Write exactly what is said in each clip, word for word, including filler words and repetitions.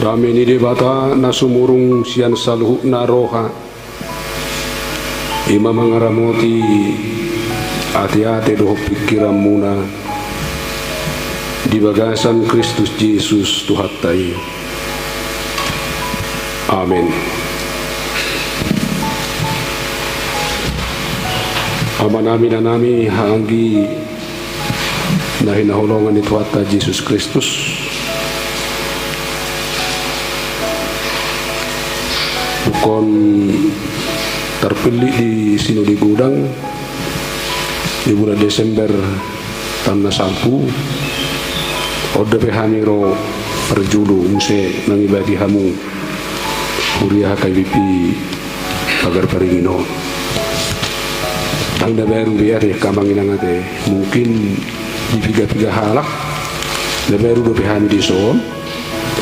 Dame ni Debata na sumurung sian saluhutna roha, i ma mangaramoti ateate dohot pingkiranmuna di bagasan Kristus Jesus Tuhanta i. Amen. Amanami, inanami, haanggi na hinaholongan ni Tuhanta Jesus Kristus. Ingkon tarpillit di Sinode Godang di bulan Desember taon na salpu, on dope hami ro parjolo muse mangibaki hamu huria H K B P Pagar Baringin on. Ndang na baru be ate, angka amang inang ate, mungkin di piga-piga halak na baru dope hami dison.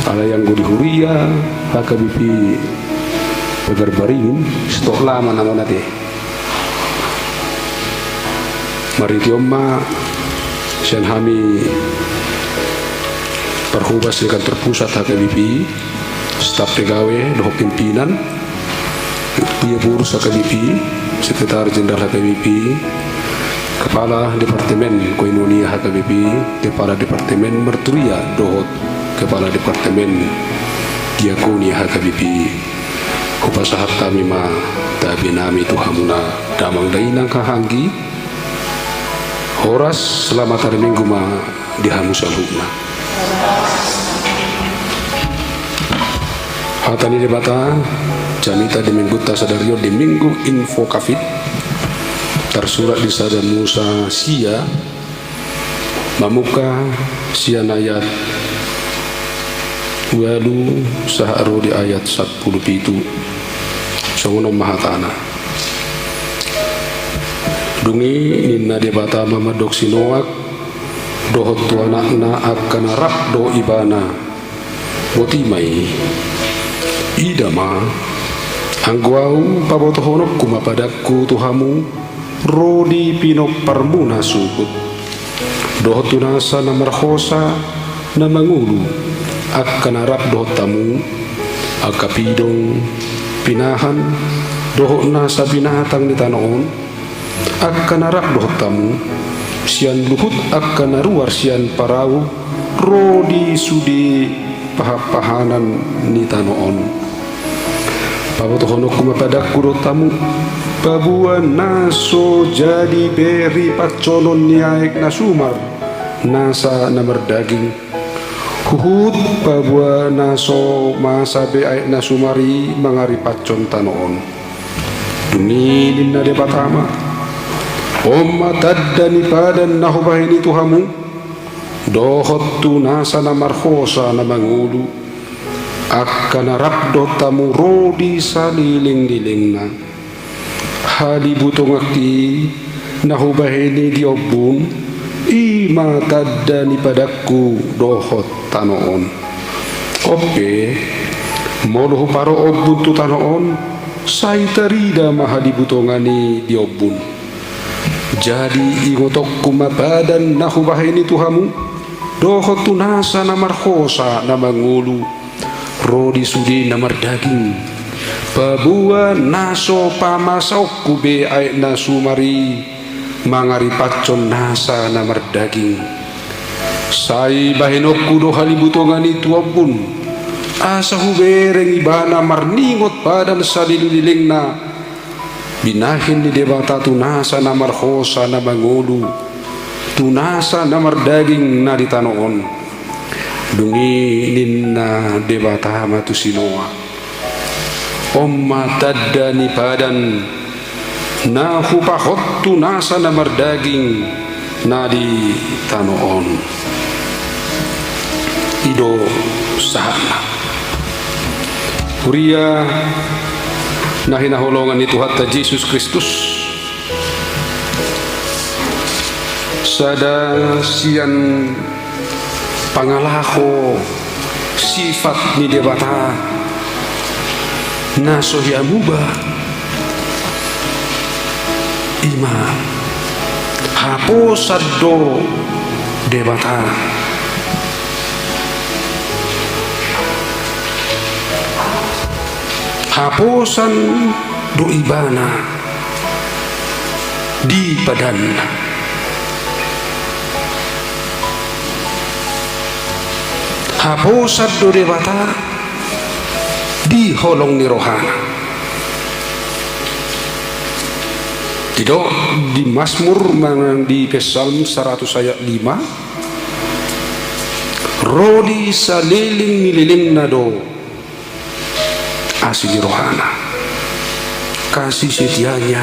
Alai anggo di huria H K B P Pagar Baringin, stok lama na on ate. Marhite on ma sian hami parhobas di kantor pusat H K B P, staf pegawai dohot pimpinan, Huria Boru H K B P, Sekretaris Jenderal H K B P, Kepala Departemen Koinonia H K B P, Kepala Departemen Marturia dohot Kepala Departemen Diakonia H K B P. Hupasahat hami ma tabe nami tu hamuna damang dainang hahaanggi. Horas, selamat hari Minggu ma di hamu saluhutna. Hata ni Debata jamita di Minggunta sadari on, di Minggu Invocaveit, tarsurat di Sada Musa sia, mamungka sian ayat ualu sahat ro di ayat sampulu pitu. Songon on ma hatana. Dung i ninna Debata ma mandok si Noak dohot tu anakna angka na rap dohot ibana: Boti ma i. Ida ma, anggo ahu pabotohononku ma padanku tu hamu ro di pinomparmuna suhut, dohot tu nasa na marhosa na mangolu, angka na rap dohot hamu, angka pidong, pinahan, dohot nasa binatang ni tano on, angka na rap dohot hamu, sian luhut angka na ruar sian parau ro di sude pahanpahanan ni tano on. Pabotohononku ma padanku dohot hamu, paboa na so jadi be ripanconon ni aek na sumar nasa na mardaging, huhut paboa na so masa be aek na sumar i mangaripanconon tano on. Dung i ninna Debata ma: On ma tanda ni padan na hubahen i tu hamu, dohot tu nasa na marhosa na mangolu, angka na rap dohot hamu ro di salelenglelengna. Halibutonganki na hubahen i di ombun, i ma tanda ni padanku dohot tano on. On pe, molo huparo ombun tu tano on, sai tarida ma halibutongan i di ombun. Jadi ingotonku ma padan na hubahen i tu hamu, dohot tu nasa na marhosa na mangolu, ro di sude na mardaging, paboa na so pamasaonku be aek na sumar i mangaripanconon nasa na mardaging. Sai bahenonku do halibutongan i tu ombun, asa hubereng ibana marningot padan salelenglelengna, binahen ni Debata tu nasa na marhosa na mangolu, tu nasa na mardaging na di tano on. Dung i ninna Debata ma tu si Noak: On ma tanda ni padan na hupahot tu nasa na mardaging na di tano on. I do sahatna. Huria na hinaholongan ni Tuhanta Jesus Kristus, sada sian pangalaho sifat ni Debata na so hea muba, i ma haposan do Debata. Haposan do ibana di padanna. Haposan do Debata di holong ni rohana. Didok di Masmur manang di Psalm saratus ayat lima, ro di saleleng ni lelengna do asi ni rohana. Kasih setianya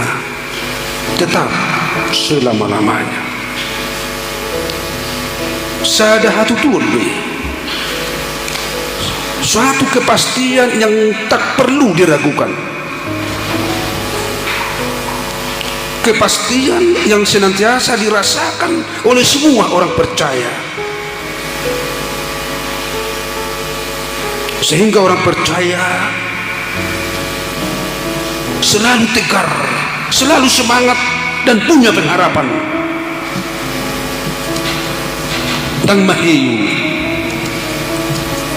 tetap selama-lamanya. Sada hatutuon be. Suatu kepastian yang tak perlu diragukan. Kepastian yang senantiasa dirasakan oleh semua orang percaya. Sehingga orang percaya selalu tegar, selalu semangat, dan punya pengharapan. Ndang mahiu,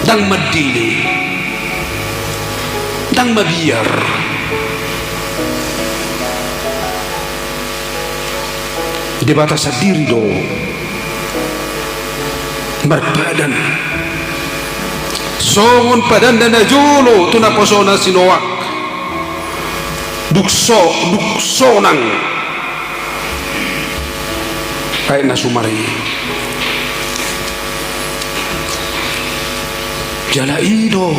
ndang mandele, ndang mabiar. Debata sandiri do marpadan. Songon padanna najolo tu naposona si Noak. Dung so, dung sonang. Aek na sumar i. Jala i do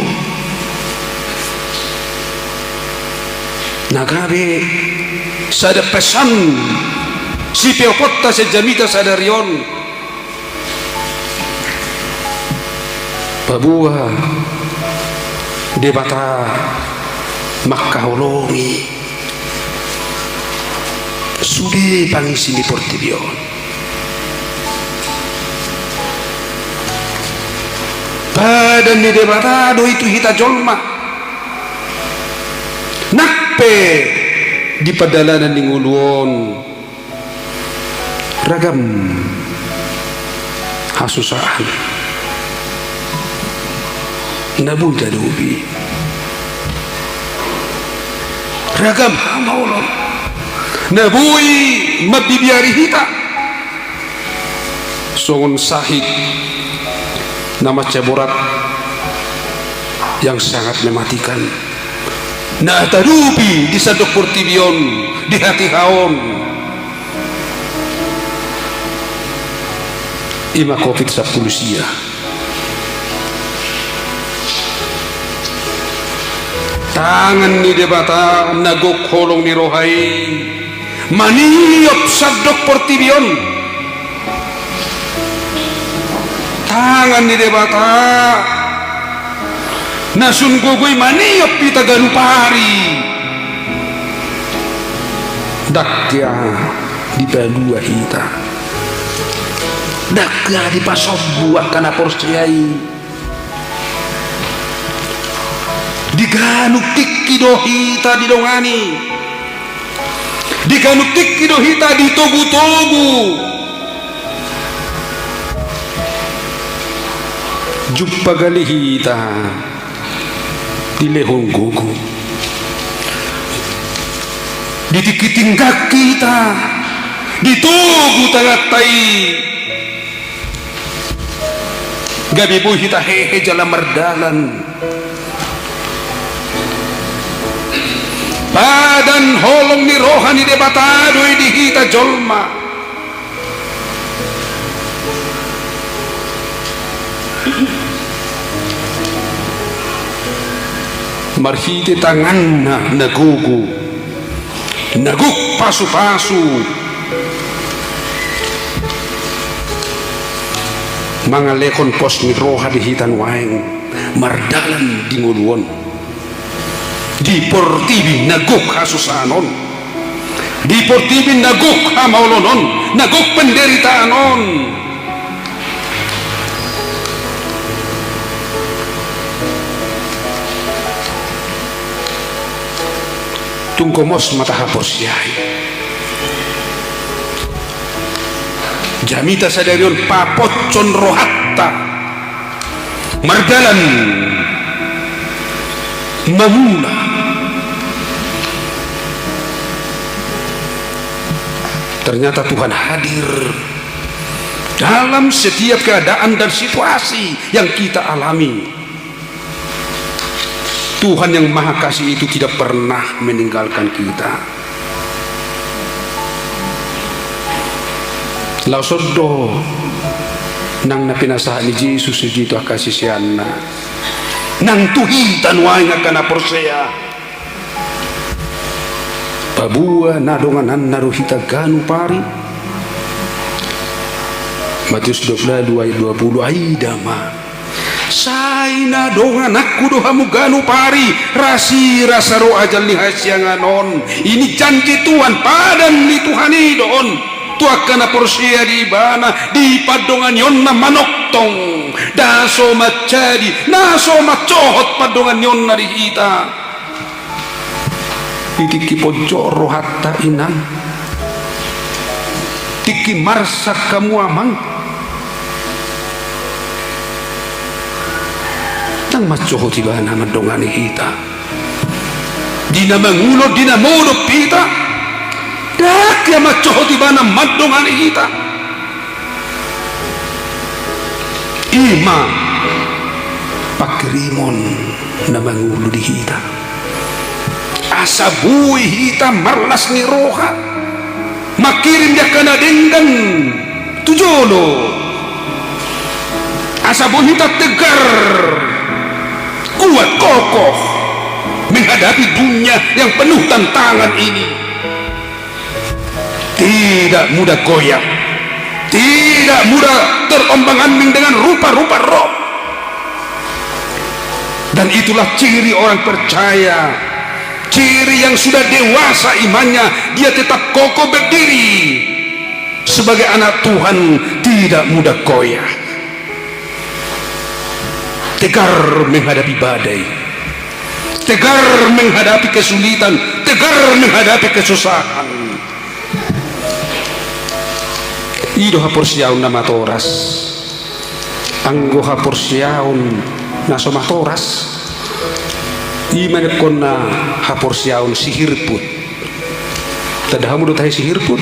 na gabe sada pesan sipioponta sian jamita sadari on. Paboa Debata mangkaholongi sude pangisi ni portibi on. Padan ni Debata do i tu hita jolma. Nang pe di pardalanan ni ngolu on ragam hasusaan na boi tadopi, ragam hamaolon na boi mambibiari hita. Songon sahit na mansai borat yang sangat mematikan na tadopi di sandok portibi on di hatiha on, i ma covid sampulu sia. Tangan ni Debata na gok holong ni roha i maniop sandok portibi on. Tangan ni Debata na sun gogo i maniop hita ganup ari. Ndang hea dipalua hita, ndang hea dipasombu angka na porsea i. Di ganup tingki do hita didongani. Di ganup tingki do hita ditogutogu. Jumpa gale hita dilehon gogo. Di tingki tinggang hita ditogu tanganta i. Gabe boi hita hehe jala mardalan. Padan holong ni roha ni Debata do i di hita jolma. Marhite tanganna na gogo, na gok pasupasu, mangalehon pos ni roha di hita nuaeng mardalan di ngolu on. Di portibi na gok hasusaan on, di portibi na gok hamaolon on, na gok penderitaan on. Tung gomos ma tahaporseai. Jamita sadari on paposhon rohanta mardalan mamula Ternyata Tuhan hadir dalam setiap keadaan dan situasi yang kita alami. Tuhan yang Maha Kasih itu tidak pernah meninggalkan kita. Laos on do nang na pinasahat ni Jesus di tu angka siseanna, nang tu hita nuaeng angka na porsea. Paboa na dongananna do hita ganup ari. Matius dua puluh dua ayat dua puluh, ai da ma. Sai na dongananku do hamu ganup ari, rasirasa ro ajal ni hasiangan on. I ma janji Tuhan, padan ni Tuhan i do on. Tu angka na porsea di Ibana, di pandonganionna manongtong. Nda so manjadi, nda so mansohot pandonganionna di hita. Di tingki ponjot rohanta, Inang. Tingki marsak hamu, Amang. Ndang mansohot Ibana mandongani hita. Di na mangulon, di na modom hita, ndang ia mansohot Ibana mandongani hita. I ma pangkirimon na mangolu di hita, asa boi hita marlas ni roha, mangkirim di angka na denggan tu jolo, asa boi hita tegar, kuat, kokoh menghadapi dunia yang penuh tantangan ini. Tidak mudah goyah. Tidak mudah terombang-ambing dengan rupa-rupa roh. Dan itulah ciri orang percaya, ciri yang sudah dewasa imannya, dia tetap kokoh berdiri sebagai anak Tuhan, tidak mudah goyah. Tegar menghadapi badai, tegar menghadapi kesulitan, tegar menghadapi kesusahan. I do haporseaon na matoras. Anggo haporseaon na so matoras, i ma ingkon na haporseaon sihirput. Tanda hamu do tahe sihirput?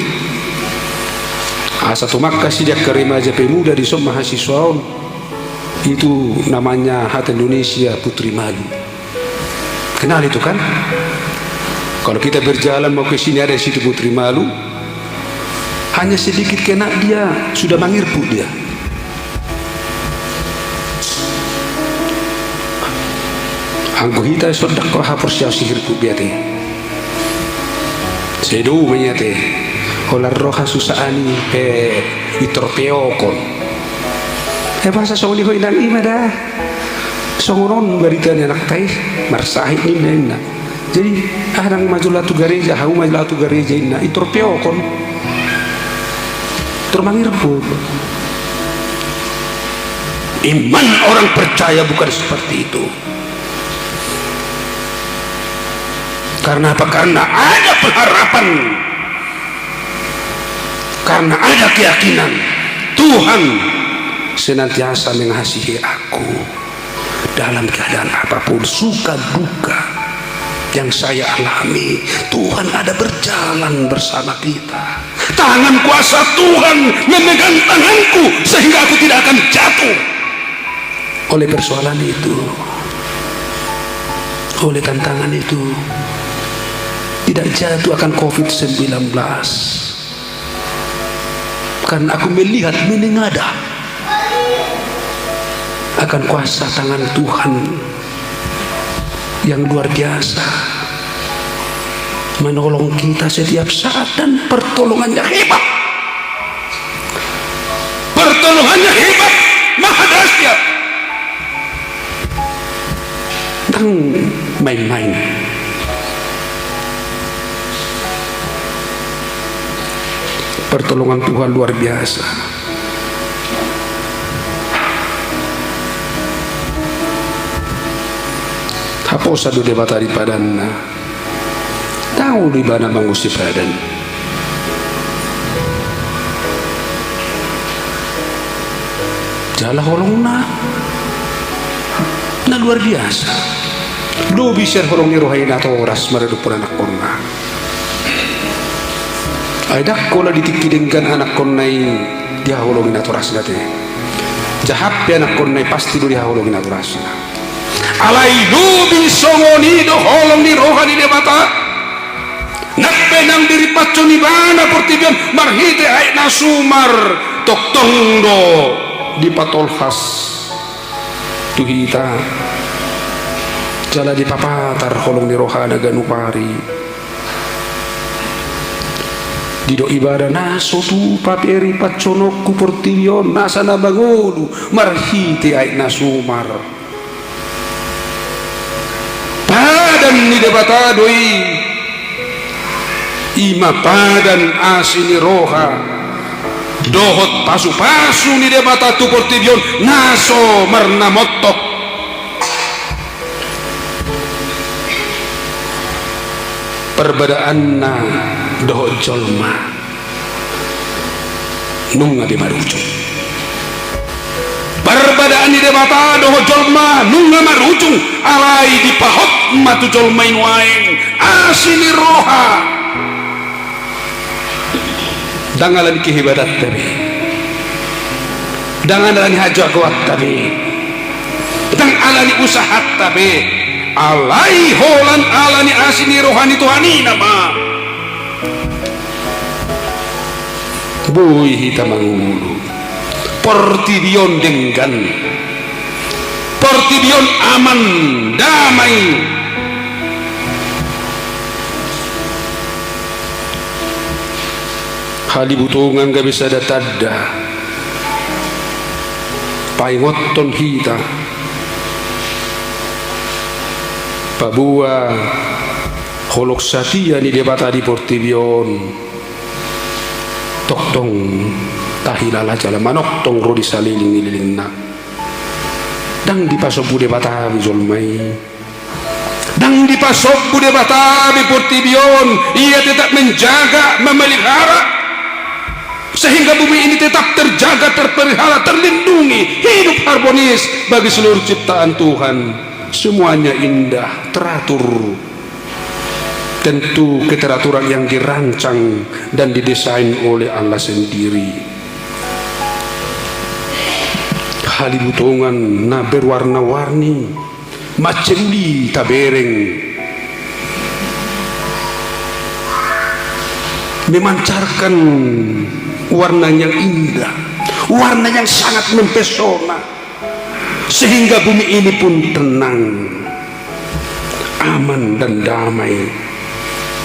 Asa tumangkas i di angka remaja pemuda di son mahasiswa on. Itu namanya hata Indonesia putri malu. Kenal itu kan? Kalau kita berjalan mau ke sini, ada di situ putri malu, hanya sedikit kena dia sudah mangirput dia. Anggo hita so ndang haporseaon sihirput be ate. Sai do ma i ate. Holan ro hasusaan i pe, itorpeokon. Eh, boasa songon i ho, Inang? I ma da. Songon on barita ni anakta i, marsahit ninna, ninna. Jadi, ah, ndang ma jolo ahu tu gareja, ahu ma jolo ahu tu gareja, ninna. Itorpeokon. Tor mangirput. Iman orang percaya bukan seperti itu. Karena apa? Karena ada pengharapan. Karena ada keyakinan Tuhan senantiasa mengasihi aku. Dalam keadaan apapun, suka duka yang saya alami, Tuhan ada berjalan bersama kita. Tangan kuasa Tuhan memegang tanganku sehingga aku tidak akan jatuh oleh persoalan itu, oleh tantangan itu. Tidak jatuh akan covid sembilan belas. Karena aku melihat, menengada akan kuasa tangan Tuhan yang luar biasa menolong kita setiap saat, dan pertolongannya hebat. Pertolongannya hebat, maha dahsyat. Ndang main-main. Pertolongan Tuhan luar biasa. Haposan do Debata di padanna. Ndang olo Ibana mangusik padan. Jala holongna na luar biasa. Lobi sian holong ni roha i natoras maradophon anakkonna. Ai ndang holan di tingki denggan anakkonna i dihaholongi natorasna te. Jahat pe anakkonna i pasti do dihaholongi natorasna. Alai lobi songon i do holong ni roha ni Debata. Nang pe naung diripason ibana portibi on marhite aek na sumar, tongtong do dipatolhas tu hita. Jala dipapatar holong ni rohana ganup ari. Didok ibana na so tupa pe ripasononku portibi on nasa na mangolu marhite aek na sumar. Padan ni Debata do i. I ma padan asi ni roha dohot pasupasu ni Debata tu portibi on na so marnamontok. Parbadaanna dohot jolma nunga be marujung. Parbadaan ni Debata dohot jolma nunga marujung, alai dipahot ma tu jolma i nuaeng asi ni roha. Ndang ala ni kehebatanta be, ndang ala ni hajagoanta be, ndang ala ni usahanta be, alai holan ala ni asi ni roha ni Tuhan i nama. Boi hita mangolu. Portibi on denggan. Portibi on aman, damai. Halibutongan gabe sada tanda paingothon hita paboa holong satia ni Debata di portibi on. Tongtong tahilala jala manongtong ro di salelenglelengna. Ndang dipasombu Debata be jolma i. Ndang dipasombu Debata be portibi on. Ia tetap menjaga, memelihara, sehingga bumi ini tetap terjaga, terpelihara, terlindungi, hidup harmonis bagi seluruh ciptaan Tuhan. Semuanya indah, teratur. Tentu keteraturan yang dirancang dan didesain oleh Allah sendiri. Halibutongan na berwarna-warni, mansai uli tabereng, memancarkan warna yang indah, warna yang sangat mempesona. Sehingga bumi ini pun tenang, aman dan damai.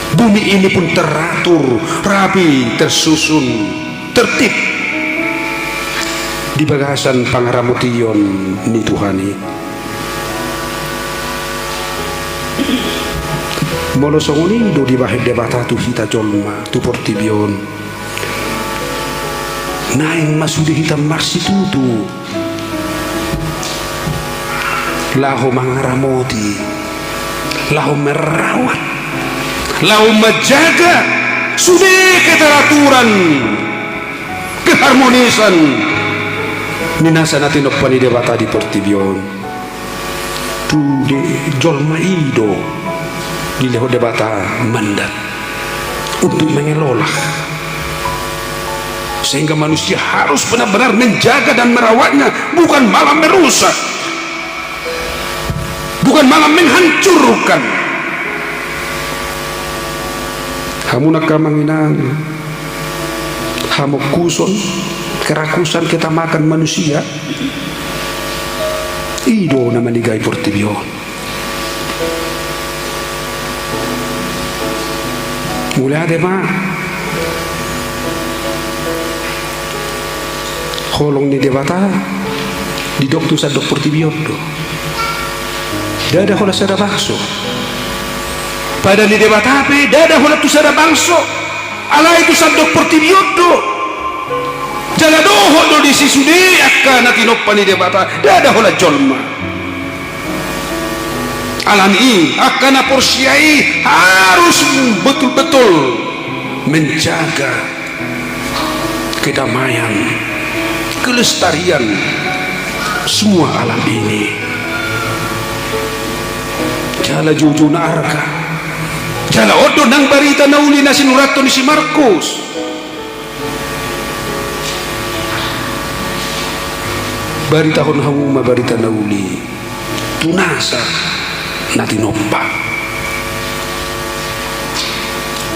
Bumi ini pun teratur, rapi, tersusun, tertib di bagasan pangaramotion ni Tuhan i. Molo songon i do dibahen Debata tu hita jolma, tu portibi on, naeng ma sude hita marsitutu laho mangaramoti, laho merawat, laho manjaga sude keteraturan, keharmonisan ni nasa na tinompa ni Debata di portibi on. Tu de jolma i do dilehon Debata mandat untuk mengelola, sehingga manusia harus benar-benar menjaga dan merawatnya, bukan malah merusak, bukan malah menghancurkan. Hamu nang amang inang, hamongkuson, kerakusan, ketamakan manusia, i do na manigai portibi on. Mauliate ma. Holong ni Debata didok tu sandok portibi on do. Ndada holan sada bangso. Padan ni Debata pe ndada holan tu sada bangso. Alai tu sandok portibi on do. Jala dohot do disi sude angka na tinompa ni Debata, ndada holan jolma. Alani i angka na porsea i harus betul-betul menjaga kedamaian, kelestarian semua alam ini. Jala joujou na arga. Jala on do nang barita na uli na sinurathon ni si Markus. Baritahon hamu ma barita na uli tu nasa na tinompa.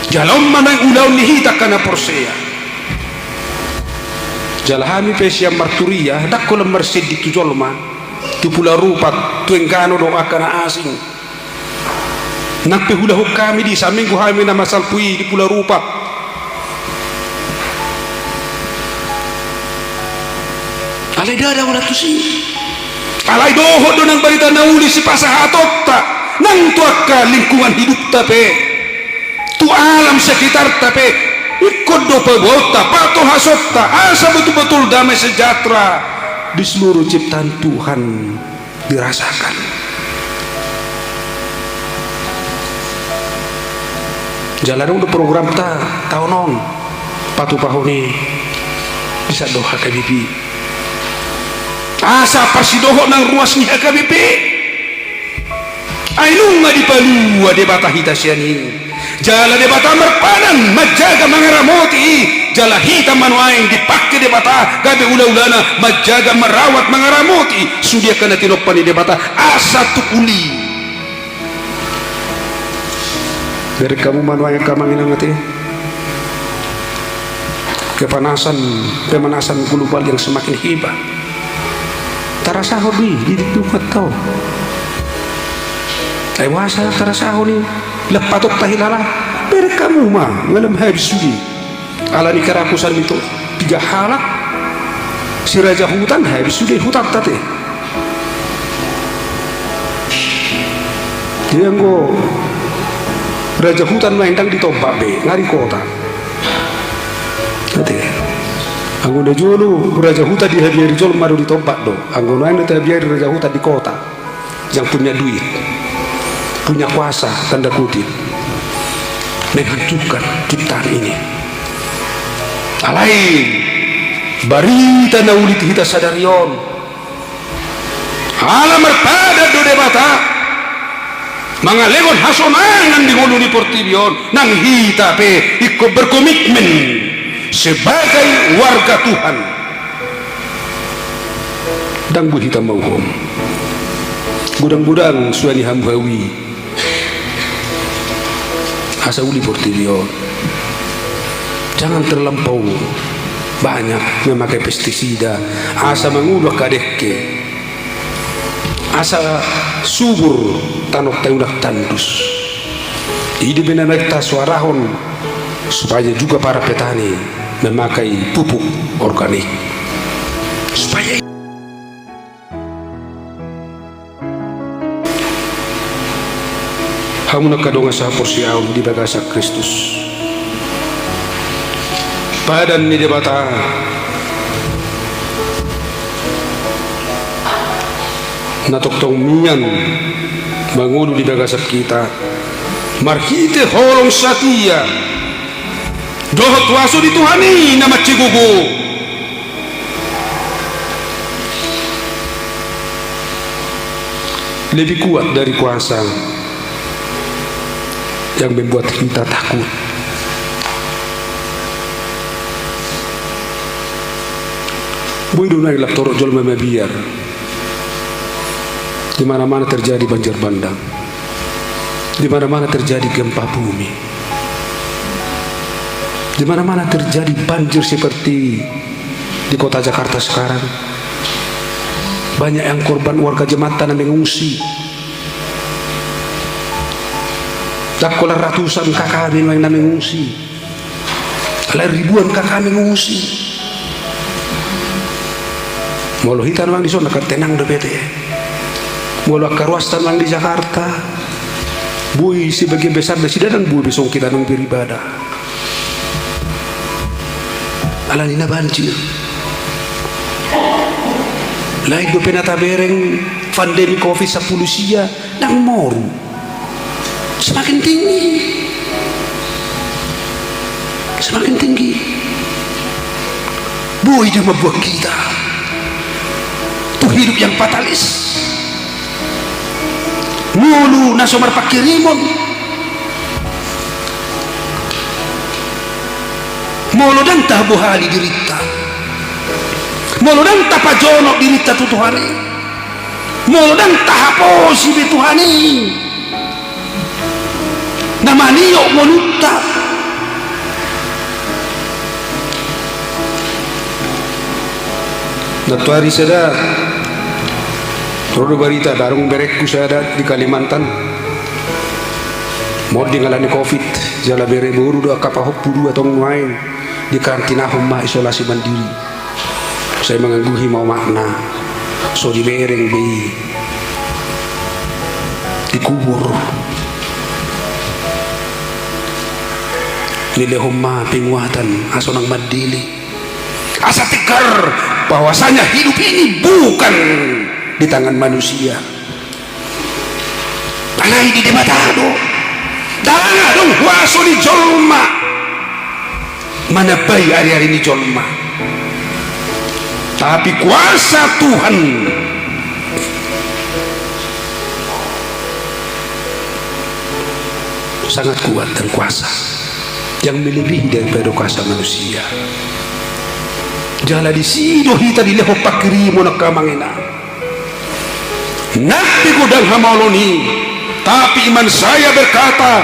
Jala on ma naeng ulaon ni hita angka na porsea. Jala hami pe sian marturia, ndang holan marsendit tu jolma, tu Pularupat, tu Enggano dohot angka na asing. Nang pe huulahon hami di saminggu hami na masalpu i di Pularupat. Alai ndada holan tusi. Alai dohot do nang barita na uli sipasahatonta nang tu angka lingkungan hidupta pe, tu alam sekitarta pe. Ingkon do paboaonta, patohasonta, asa betul-betul damai sejahtera di seluruh ciptaan Tuhan dirasakan. Jala adong do programta taon on, patupahon i di sandok H K B P. Asa parsidohot nang ruas ni H K B P. Ai nunga dipalua Debata hita sian i. Jala Debata marpadan manjaga mangaramoti i, jala hita ma nuaeng dipangke Debata gabe ula-ulana manjaga marawat mangaramoti sude angka na tinompa ni Debata asa tung uli. Bereng hamu ma nuaeng angka amang inang ate. Kepanasan, pemanasan global yang semakin hebat. Tarasahon do i di lingkungan ta on. Ai boasa tarasahon i? Lam patok tahilala. Bereng hamu ma, nga lam habis sude. Alani kerakusan ni to, piga halak. Si raja hutan habis sude hutanta ate. Ia anggo raja hutan ma ndang ditombak be, nga di kota. Ate. Anggo na jolo raja hutan dihabiari jolma do ditombak do. Anggo nuaeng na tahabiari raja hutan di kota. Yang punya duit, punya kuasa, tanda kutip, menghancurkan ciptaan ini. Alai barita na uli tu hita sadari on. Ala marpadan do Debata mangalehon hasonangan di ngolu ni portibi on, nang hita pe ingkon berkomitmen sebagai warga Tuhan. Ndang boi hita mauhom. Godang-godang suani hamu hau i. Asa uli portibi on. Jangan terlampau banyak memakai pestisida. Asa mangolu angka dengke. Asa subur tano ta unang tandus. I do be na naeng tasuarahon supaya juga para petani memakai pupuk organik. Supaya hamu na angka dongan sahaporseaon di bagasan Kristus. Padan ni Debata na tongtong mian mangolu di bagasan hita marhite holong satia dohot huaso ni Tuhan i na mansigogo. Lebih kuat dari kuasa yang membuat kita takut. Boi do nuaeng lam torop jolma mabiar. Di mana-mana terjadi banjir bandang. Di mana-mana terjadi gempa bumi. Di mana-mana terjadi banjir seperti di kota Jakarta sekarang. Banyak yang korban, warga jemaat na mengungsi. Ndang holan ratusan K K B nuaeng na mengungsi. Alai ribuan K K B mengungsi. Molo hita nuaeng dison, angka tenang dope ate. Molo angka ruasta nuaeng di Jakarta, boi sebagian besar nasida ndang boi be songon hita nuaeng beribadah. Alani na banjir. Lain dope na tabereng pandemi covid sampulu sia, ndang moru. Semakin tinggi. Semakin tinggi. Boi do mambuat hita tu hidup yang fatalis. Ngolu na so marpangkirimon. Molo ndang tabohali dirinta. Molo ndang tapajonok dirinta tu Tuhan i, molo ndang tahaposi be Tuhan i na maniop ngolunta. Nantoari sada ro do barita, adong berengku sada di Kalimantan monding alani covid, jala bere boru do angka pahompu dua tong nuaeng, dikarantinahon ma, isolasi mandiri. Sai mangangguhi ma omakna, so dibereng be i, dikubur. Nilehon ma penguatan asa unang mandele, asa tegar bahwasanya hidup ini bukan di tangan manusia. Alai di Debata do. Ndang adong huaso ni jolma manambai ari-ari ni jolma, tapi kuasa Tuhan sangat kuat dan kuasa yang melebihi daripada kuasa manusia. Jala disi do hita dilehon panghirimon, angka amang inang. Nang pe godang hamaolon i, tapi iman saya berkata,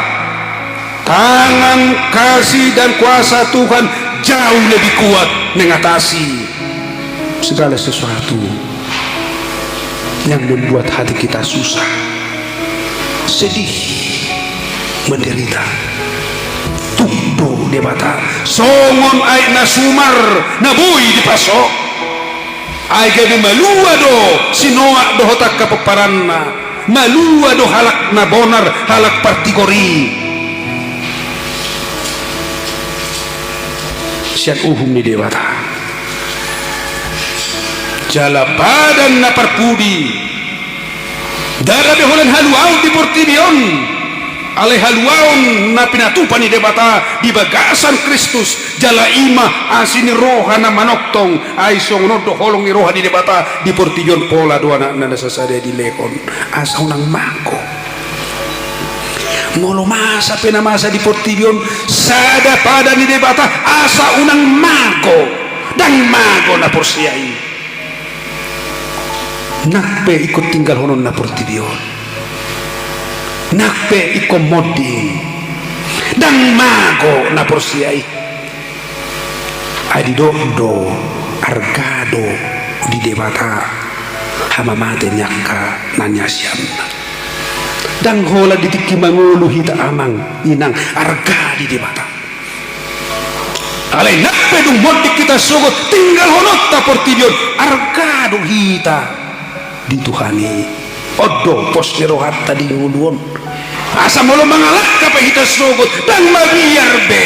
tangan kasih dan kuasa Tuhan jauh lebih kuat mengatasi segala sesuatu yang membuat hati kita susah, sedih, menderita. Tung do Debata songon aek na sumar na boi dipaso. Ai gabe malua do si Noak dohot angka pomparanna, malua do halak na bonar, halak partigor i sian uhum ni Debata. Jala padan na parpudi, ndada be holan haluaon di portibi on. Alai haluaon na pinatupa ni Debata di bagasan Kristus, jala i ma asi ni roha na manongtong. Ai songon on do holong ni roha ni Debata di portibi on, pola do Anakna na sasada i dilehon asa unang mago. Molo masa pe na masa di portibi on, sada padan ni Debata asa unang mago. Ndang mago na porsea i. Nang pe ingkon tinggalhonon na portibi on, nang pe ingkon monding, ndang mago na porsea i. Ai didok do, arga do di Debata hamamate ni angka na niasianna. Ndang holan di tingki mangolu hita, amang inang, arga di Debata. Alai nang pe dung monding hita sogot, tinggalhononta portibi on, arga do hita di Tuhan i. On do pos ni rohanta di ngolu on. Asa molo mangalangka pe hita sogot, ndang mabiar be.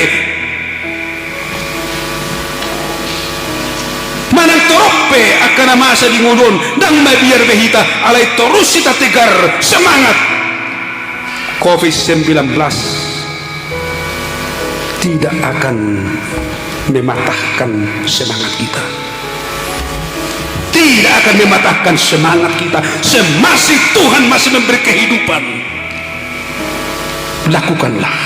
Manang torop pe angka na masa di ngolu on, ndang mabiar be hita, alai torus hita tegar, semangat. Covid sembilan belas tidak akan mematahkan semangat kita. Tidak akan mematahkan semangat kita. Semasi Tuhan masih memberi kehidupan, lakukanlah,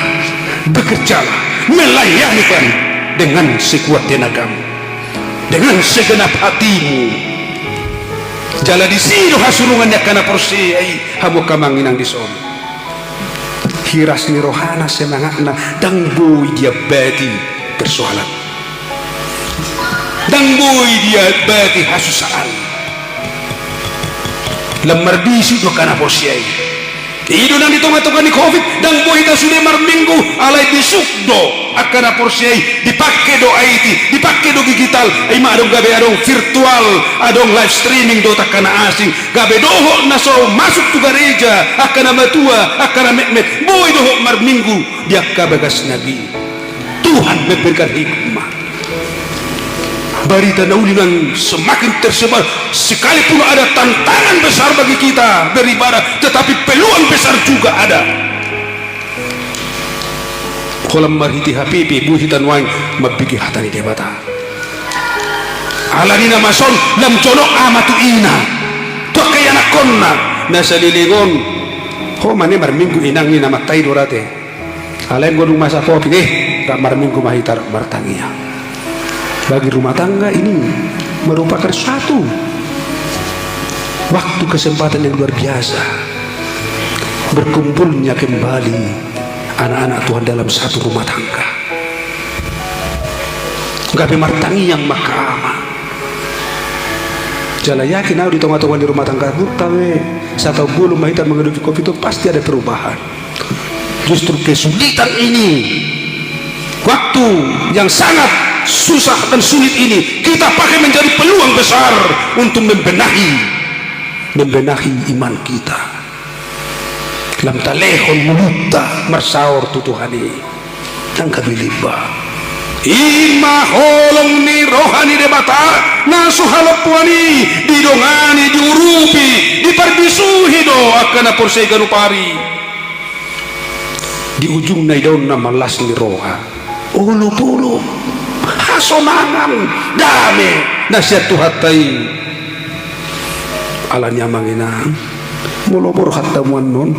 bekerjalah, melayani Tuhan dengan sekuat tenagamu, dengan segenap hatimu. Jala disi do hasurungan ni angka na porsea i, hamu angka amang inang dison. Hiras ni rohana, semangatna, ndang boi diambati persoalan. Ndang boi diambati hasusaan. Lam marbisuk do angka na porsea i. I do nang di tonga-tonga ni covid, ndang boi hita sude marminggu, alai bisuk do angka na porsea i, dipangke do I T, dipangke do digital, i ma adong gabe adong virtual, adong live streaming dohot angka na asing. Gabe dohot na so masuk tu gareja, angka na matua, angka na metmet, boi dohot marminggu di angka bagasna be. Tuhan memberikan hikmah. Barita na uli nang semakin tersebar, sekalipun ada tantangan besar bagi kita beribadah, tetapi peluang besar juga ada. Holan marhite H P P boi hita nuaeng mambege hata ni Debata. Alani na masa on, lam jonok ama tu ina, tu angka ianakhonna na saleleng on. Ho ma ne marminggu inang i, na mantai do ra te. Alai anggo dung masa covid, eh, rap marminggu ma hita, rap martangiang. Bagi rumah tangga ini merupakan suatu waktu kesempatan yang luar biasa, berkumpulnya kembali anak-anak Tuhan dalam satu rumah tangga. Gabe martangiang ma angka ama. Jala yakin au, di tonga-tonga ni rumah tangga hita pe, sataon bolon ma hita mangadopi covid on, pasti ada perubahan. Justru kesulitan ini, waktu yang sangat susah dan sulit ini, kita pakai menjadi peluang besar untuk membenahi, membenahi iman kita. Lam talehon ngolunta marsaor tu Tuhan i. Ndang gabe limba. I ma holong ni roha ni Debata na so halompoan i, didongani, diurupi, diparbisuhi do angka na porsea i ganup ari. Di ujungna idaonna ma las ni roha, olopolop, hasonangan, dame na sian Tuhanta i. Alani i, amang inang, molo borhat hamu annon,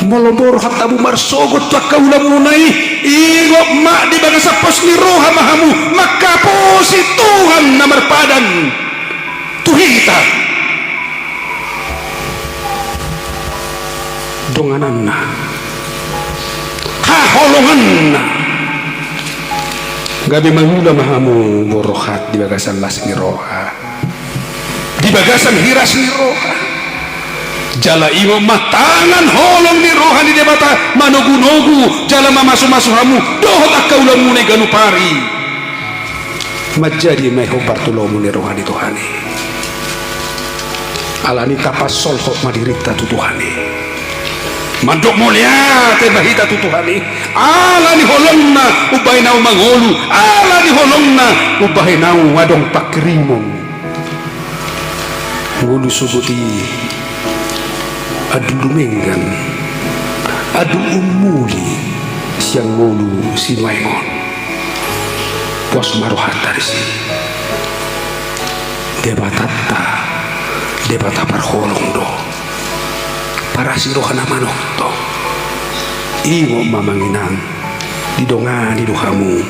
molo borhat hamu marsogot tu angka ulaonmuna i, ingot ma, di bagasan pos ni roha ma hamu mangkaposi Tuhan na marpadan tu hita. Dongananna, haholonganna. Gabe mangula ma hamu borhat di bagasan las ni roha, di bagasan hiras ni roha. Jala ingot ma, tangan holong ni roha ni Debata manogunogu jala mamasumasu hamu dohot angka ulaonmuna i ganup ari. Manjadi ma i hombar tu lomo ni roha ni Tuhan i. Alani i, tapansolhot ma dirinta tu Tuhan i. Mandok mauliate ma hita tu Tuhan i. Alani holongna umbahen ahu mangolu, alani holongna umbahen ahu adong pangkirimon. Ngolu sogot i andul dumenggan, andul ummuli sian ngolu sinuaeng on. Pos ma rohanta disi. Debatanta Debata parholong do, parasi roha na manongtong. Ingot ma, amang inang, didongani do hamu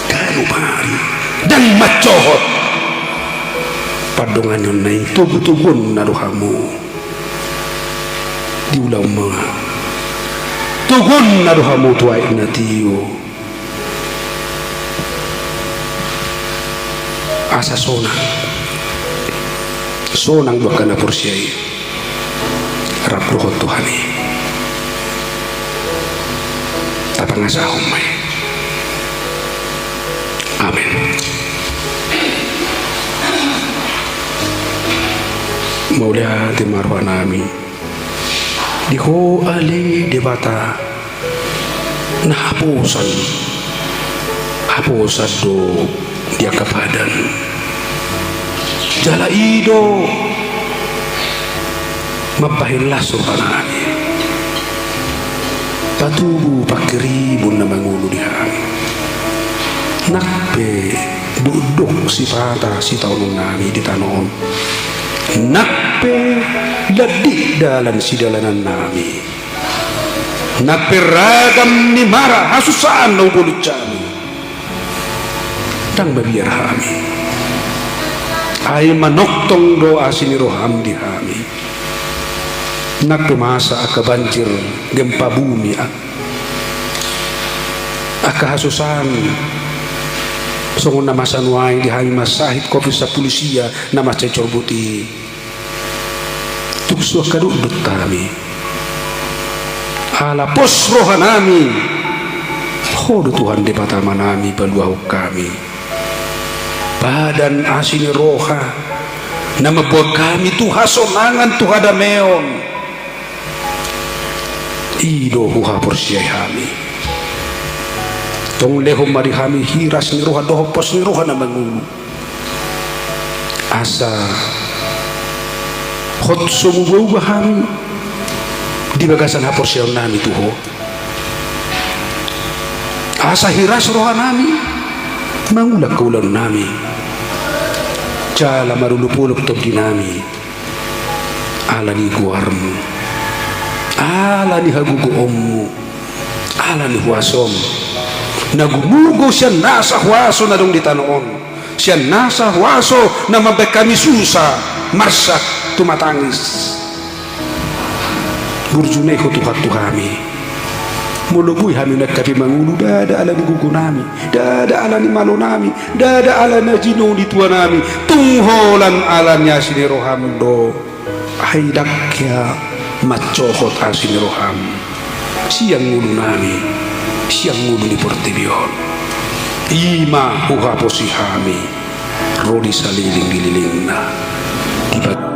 ganup ari. Ndang mansohot pandonganionna i, togutoguonna do hamu di ulaonmuna. Toguonna do hamu tu aek na tio. Asa sonang, sonang do angka na porsea i rap dohot Tuhan i. Tapangasahon ma i. Amen. Mauliate ma rohanami di Ho ale Debata na haposan, haposan do di angka padan. Jala i do mambahen las rohanami, patubu pangkirimon na mangolu di hami. Nang pe dokdok sipata sitaononnami di tano on, nang pe landik dalan sidalanannami, nang pe ragam ni mara hasusaan na hubolus hami, ndang mabiar hami. Ai manongtong do asi ni roham di hami. Nang pe masa angka banjir, gempa bumi, a-, angka hasusaan songon na masa nuaeng di hami mansahit covid sampulu sia na mansai corbut i. Tung so angka dokdok hami, ala pos rohanami, Ho do Tuhan Debata Amanami, paluahon hami. Padan asi ni roha na mamboan hami tu hasonangan, tu hadameon. I do huhaporseai hami. Tong lehon ma di hami hiras ni roha dohot pos ni roha na mangolu, asa hot so mubaubah hami di bagasan haporseaonnami tu Ho. Asa hiras rohanami mangula angka ulaonnami, jala marolopolop tondinami ala ni goarmu, ala ni hagogoonmu, ala ni huasom na gumugo sian nasa huaso na adong di tano on. Sian nasa huaso na mambahen hami susa, marsak tumatangis. Burju ni Ho Tuhan tu hami. Molo boi hami nangkapi mangolu, ndada ala ni gogo nami, ndada ala ni malo nami, ndada ala na jinou ni tua nami, tung holan ala ni asi ni roham do. Ai ndang hea mansohot asi ni roham sian ngolu nami, sian ngolu ni portibi on. I ma huhaposi hami ro di saleleng ni lelengna. Di